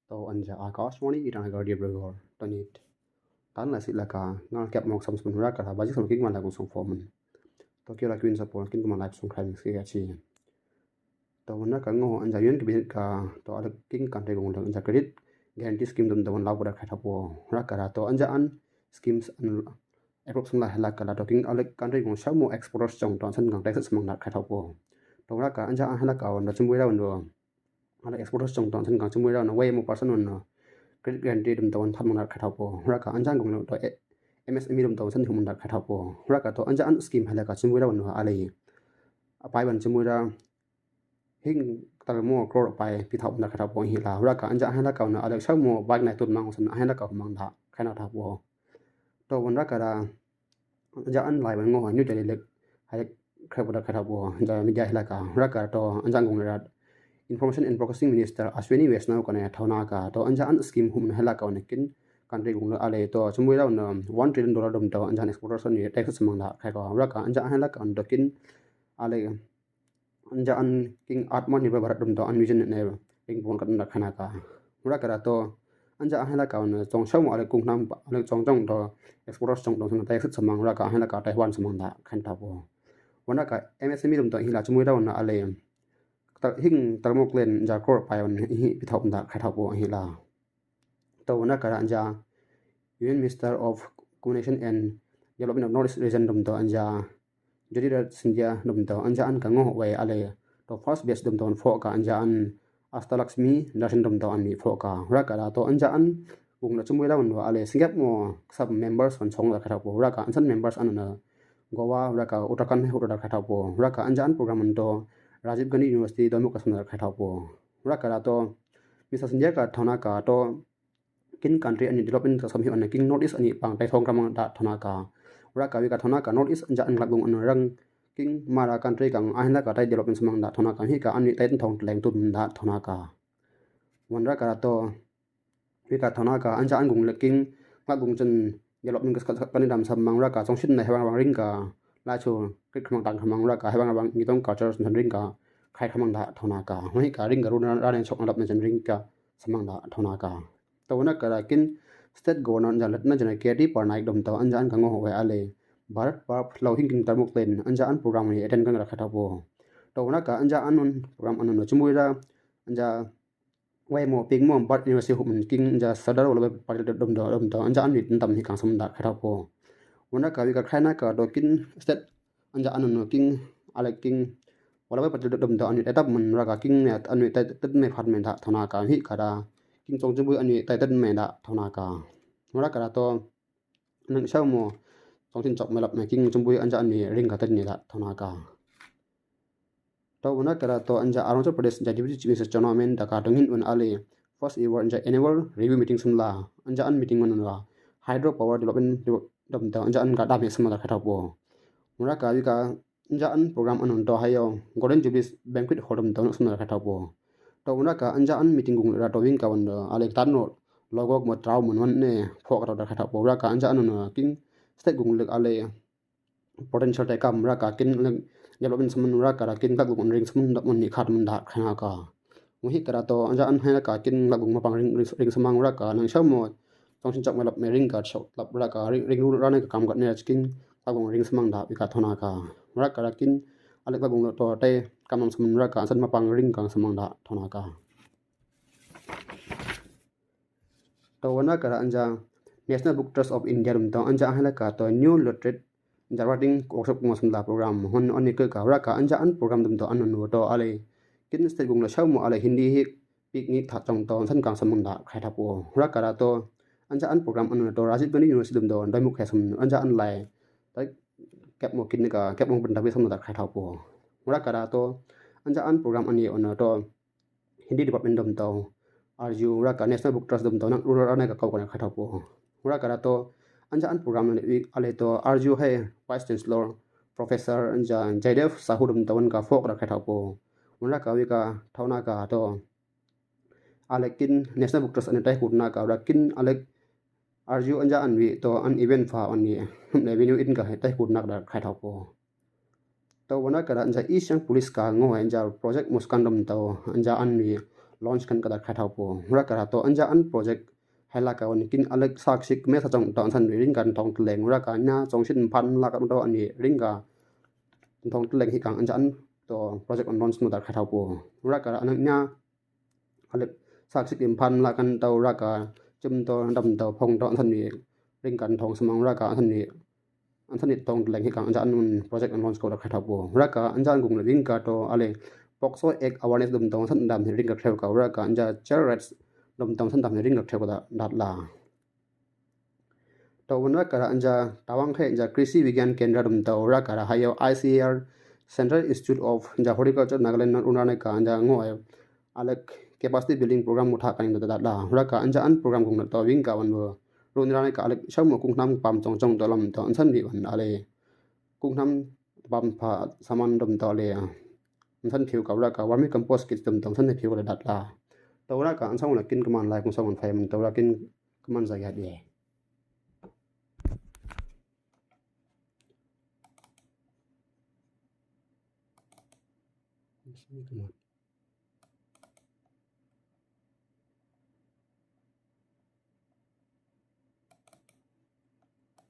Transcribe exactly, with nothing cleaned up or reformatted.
To anja Akashvani Itanagar Dibrugarh, to nit. Tan la sila ka ngal kep mok sam smun ra ka ba jik sam king man la kung sung fo mun. To kio la kwin sa por king man la kung sung khain si ka chi. To wan ra ka ngo anja yun ki bin ka to ala king country kung la anja credit guarantee scheme dum da wan lau da khaitha po. Ra ka ra to anja an schemes an approx la hela ka la to king ala country kung shamo exporters chong to san kang tax samang da khaitha po. To ra ka anja an hela ka wan da chimbui ra wan do. Ala exporters chong to san kang chimbui ra wan wei mo person wan credit guarantee dum da wan than mang da khaitha po. Ra ka anja kung la to MSME dum da wan san hum da khaitha po. Ra ka to anja an scheme hela ka chimbui ra wan do ala. Apai wan chimbui ra hing tal mo crore pai pi thau na kha thau po hi la ra ka anja hela ka na alek shau mo bike na tut mang san hela ka mang da kha na thau po. To wan ra ka ra anja an lai wan ngo ha nyu jali lek hai kha po da kha thau po anja media hela ka ra ka to anja kung ra Information and Broadcasting Minister Ashwini Vaishnaw ka na thau na ka to anja an scheme hum na hela ka na kin country kung la ale to chimbui ra na one trillion dollar dum to anja an exporters ni tax mang da kha ka ra ka anja hela ka na to kin ale anja an king Atmanirbhar Bharat dum to an vision ne ring pon kat na khana ka. Ra ka ra to anja an hela ka na chong shau mo ale kung nam ale chong chong to exporters chong to san tax samang ra ka hela ka Taiwan samang da khan ta po. Wan ra ka MSME dum to hila chimbui ra na ale ta hing tal mo klen ja crore pai wan hi pi thau da kha thau po hila. To wan ra ka ra anja Union Minister of Communication and Development of North East Region dum to anja Jyotiraditya Scindia dum to anja an ka ngo wei ale to first batch dum to fo ka anja an Ashtalakshmi Darshan dum to an mi fo ka ra ka ra to anja an kung la chimbui ra wan wa ale singap mo sub members wan chong la kha thau po ra ka ansan members an na Goa ra ka Uttarakhand hu ra kha thau po ra ka anja an program an to Rajiv Gandhi University do mo ka san ra kha thau po ra ka ra to Mister Scindia ka thau na ka to kin country ani development ka sam hi an king North East ani pang tai thong kamang da thau na ka. Ra ka wi ka thau na ka North East anja an lak lung an rang king mara country kang ahin la ka tai development samang da thau na ka hi ka ani tai thong tleng tu da thau na ka. Wan ra ka ra to wi ka thau na ka anja an kung lek king lak lung chen development ka kan dam samang ra ka chong shin na hewang wang ring ka la chu krik kamang tang kamang ra ka hewang wang ngi tong culture san ring ka khai kamang da thau na ka. Hi ka ring ka ru ra ne chok na lap na chen ring ka samang da thau na ka. To wan ra ka ra kin state governor anja lat na jan K T Parnaik dum to anja an ka ngo wei ale Bharat Parv lo hing king tarmuk len anja an program ni attend kan ra kha thau po. To wan ra ka anja an nun program an nun chimbui ra anja wei mo ping mo Bharat University hum king anja Sardar Vallabhbhai Patel dum to dum to anja an ni tam hi kang samang da kha thau po. Wan ra ka wi ka khai na ka to kin state anja an nun king ale king Vallabhbhai Patel dum to an ni tai tap man ra ka king ne an ni tai tet me phat me da thau na ka hi ka ra king chong chimbui an ni tai tet me da thau na ka. Wan ra ka ra to nang shau mo chong chin chok me lap me king chimbui anja an ni ring ka tet ni da thau na ka. To wan ra ka ra to anja Arunachal Pradesh anja Deputy Chief Minister chong na men da ka dong hin wan ale first ever anja annual review meeting sum la anja an meeting wan la hydro power development dum to anja an ka dam he sum la kha thau po. Wan ra ka wi ka anja an program an to hayo Golden Jubilee Banquet Hall dum to sum la kha thau po. To wan ra ka anja an meeting kung ra to wing ka wan ale tan no logo mo trau mo wan ne pho ka ra kha thau po ra ka anja an no king state kung lek ale potential te kam ra ka kin lek development saman ra ka ra kin lak lung ring saman da mun ni khat man da khana ka. Muhi ka ra to anja an hai ka kin lak lung mapang ring ring samang ra ka nang shau mo tong sin chak malap me ring ka shau lap ra ka ring ring ra ne ka kam ka ne kin lak lung ring samang da wi ka thau na ka. Ra ka ra kin alek lak lung to te kam nam saman ra ka san mapang ring ka samang da thau na ka. To wan ra ka ra anja National Book Trust of India dum to anja an hai ka to new literate anja writing workshop mo sum la program hon on ni ka ra ka anja an program dum to an no to ale kin state kung la shau mo ale Hindi hi pik ni tha chong to san kang samang da khai tha po ra ka ra to anja an program an no to Rajiv Gandhi University dum to dai mu khai sum anja an lai tai kep mo kin ka kep mo benda bi sam da khai tha po ra ka ra to anja an program an ni on no to Hindi department dom tau arju ra ka National Book Trust dom tau nang rural arne ka kau ka na kha thau po. Ra ka ra to anja an program na wi ale to arju hai Vice Chancellor Professor anja Jaidev Sahu dom tau an ka fok ra kha thau po. Ra ka wi ka thau na ka to alek kin National Book Trust an tai kut na ka ra kin alek arju anja an wi to an event fa an wi hum le venue in ka tai kut na ka ra kha thau po. To wan ra ka ra anja East Siang Police ka ngo anja Project Muskan dom tau anja an wi launch kan ka da kha thau po. Raka ra to anja an project hai la ka wan kin alek sak sik me sa chong to an san ring kan thong tleng raka nya chong shin phan la ka to an ring ka thong tleng hi kang anja an to project an launch no da kha thau po. Raka ra an nya alek sak sik im phan la kan tau raka chim to dam to phong to an san ring kan thong samang raka an san an san thong tleng hi kang anja an project an launch ko da kha thau po. Raka anja an kung la ring ka to ale POCSO Act awareness dum to an san dam ring ka theu ka raka anja child rights dum to an san dam ring ka theu ka da dat la. To wan raka ra anja tawang khe anja Krishi Vigyan Kendra dum to raka ra hayo I C A R Central Institute of anja Horticulture Nagaland run rane ka anja ngo alek capacity building program mutha kan da dat la. Raka anja an program kung na to wing ka wan wo run rane ka alek shau mo kung nam pam chong chong to lam to an san bi wan ale kung nam pam pha saman dum to le an san phiu ka raka vermicompost kit dum to an san phiu ka dat la. To raka an san la kin kaman lai kung san wan fai man to ra kin kaman sa ya de.